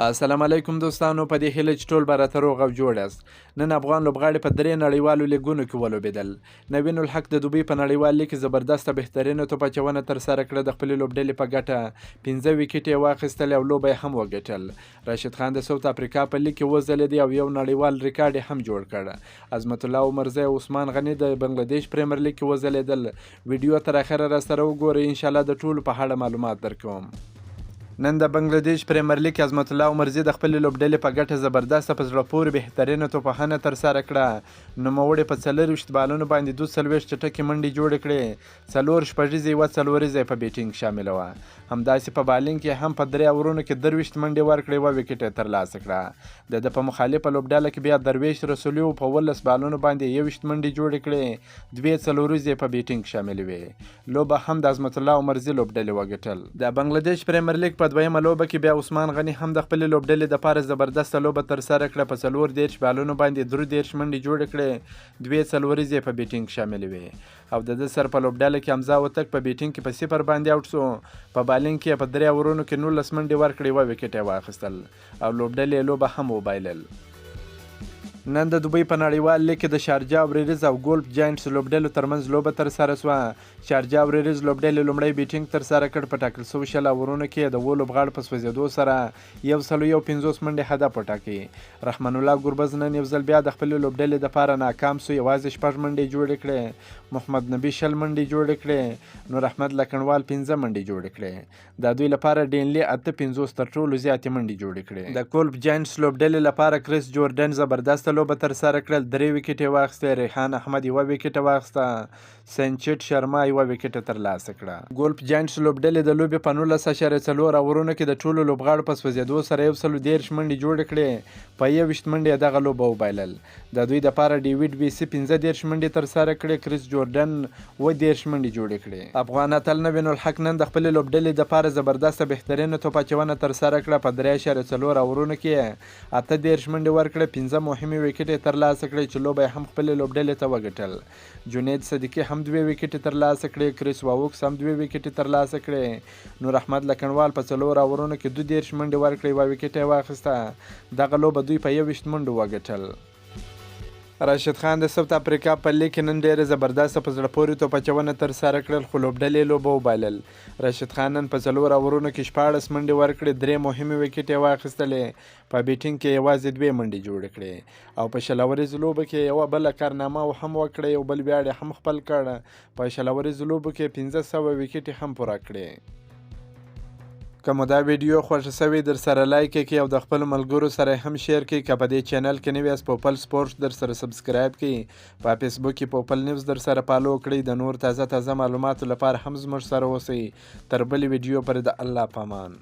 السلام علیکم دوستانو، په دې هیله چې ټول به راته روغ او جوړ یاست. نن افغان لوبغاړي په درې نړیوالو لیګونو کې ولوبېدل. نوین الحق د دوبۍ په نړیوال لیګ کې زبردسته بهترینه توپ اچونه ترسره کړه، د خپلې لوبډلې په ګټه 5 ویکټې یې واخیستلې او لوبه یې هم وګټل. راشد خان د سوت افریقا په لیګ کې وځلېدی او یو نړیوال ریکارډ یې هم جوړ کړ. عظمت الله عمرزی او عثمان غني د بنګلادیش پریمر لیګ کې وځلېدل. ویډیو تر اخره راسره وګورئ، انشاءالله د ټولو په اړه معلومات درکوم. نن د بنګلادیش پریمر لیګ عظمت الله عمرزي د خپلې لوبډلې په ګټه زبردسته په زړه پورې بهترینه توپوهنه ترسره کړه. نوموړي په 24 بالونو باندې 42 چټکې منډې جوړې کړې، څلور شپږیزې، یوه څلوریزه یې په بیټینګ شامله وه. همداسې په بالینګ کې هم په درې اورونو کې 23 منډې ورکړې، یوه ویکټ یې ترلاسه کړه. د ده په مخالفه لوبډله کې بیا درویش رسولي په 17 بالونو باندې 21 منډې جوړې کړې، دوې څلوریزې یې په بیټینګ شاملې وې. لوبه هم د عظمت الله عمرزي لوبډلې وګټل. د بنګلادیش پریمر لیګ په دویمه لوبه کې بیا عثمان غني هم د خپلې لوبډلې دپاره زبردسته لوبه ترسره کړه، په 34 بالونو باندې 33 منډې جوړې کړې، دوې څلوریزې یې په بیټینګ شاملې وې. او د ده سره په لوبډله کې حمزه وتک په بیټینګ کې په صفر باندې اوټ شو، په بالینګ کې یې په درې اورونو کې 19 منډې ورکړې، یوه ویکټ یې واخیستل او لوبډلې یې لوبه هم وبایلل. نن د دوبۍ په نړیوال لیګ کې د شارجه وریریز او ګولف جاینټس لوبډلو ترمنځ لوبه ترسره شوه. شارجه وریریز لوبډلې لومړی بیټینګ ترسره کړ، په ټاکل شوو 20 اورونو کې د اوو لوبغاړو په سوځېدو سره 151 منډې هدف وټاکی. رحمان الله ګربز نن یو ځل بیا د خپلې لوبډلې دپاره ناکام شو، یوازې شپږ منډې جوړې کړې. محمد نبي 20 منډې جوړې کړې، نور احمد لکڼوال 5 منډې جوړې کړې. د دوی لپاره ډینلي 58 تر ټولو زیاتې منډې جوړې کړې. د کولپ جاینټس لوبډلې لپاره کریس جورډن زبردسته لوبه ترسره کړل، درې ویکټې واخیستې. ریحان احمد یوه ویکټه واخیسته، سنچیټ شرما یوه ویکټه ترلاسه کړه. ګولف جاینټس لوبډلې د لوبې په 19.4 اورونو کې د ټولو لوبغاړو په سوځېدو سره 130 منډې جوړې کړې، په 21 منډې یې دغه لوبه وبایلل. د دوی دپاره ډیویډ ویسي 35 منډې ترسره کړې، کریس جورډن 37 منډې جوړې کړې. افغان اتل نوین الحق نن د خپلې لوبډلې دپاره زبردسته بهترینه توپ اچونه ترسره کړه، په 3.4 اورونو کې یې 38 منډې ورکړې، 5 مهمې ویکټې یې ترلاسه کړې چې لوبه یې هم خپلې لوبډلې ته وګټل. جنید صدیقي هم دوې ویکټې ترلاسه کړې، کریس واوکس هم دوې ویکټې ترلاسه کړې. نور احمد لکڼوال په څلور اورونو کې 32 منډې ورکړې، یوه ویکټه یې واخیسته. دغه لوبه دوی په 21 منډو وګټل. راشد خان د سوت افریقا په لیګ کې نن ډېره زبردسته په زړه پورې توپ اچونه ترسره کړل، خو لوبډلې یې لوبه وبایلل. راشد خان نن په څلور اورونو کې 16 منډې ورکړې، درې مهمې ویکټې یې واخیستلې. په بیټینګ کې یې یوازې دوې منډې جوړې کړې او په 20 اوریزو لوبو کې یې یوه بله کارنامه هم وکړه، یو بل ویاړ یې هم خپل کړ، په 20 اوریزو لوبو کې یې 500 ویکټې هم پوره کړې. که مو دا ویډیو خوښه شوې، درسره لایک یې کړئ او د خپلو ملګرو سره یې هم share کړئ. که په دې چینل کې نوي یاست، پوپل سپورټس درسره subscribe کړئ. په فیسبوک کې پوپل نیوز درسره follow کړئ. د نور تازه تازه معلوماتو لپاره هم زموږ سره اوسئ. تر بلې ویډیو پورې د الله په امان.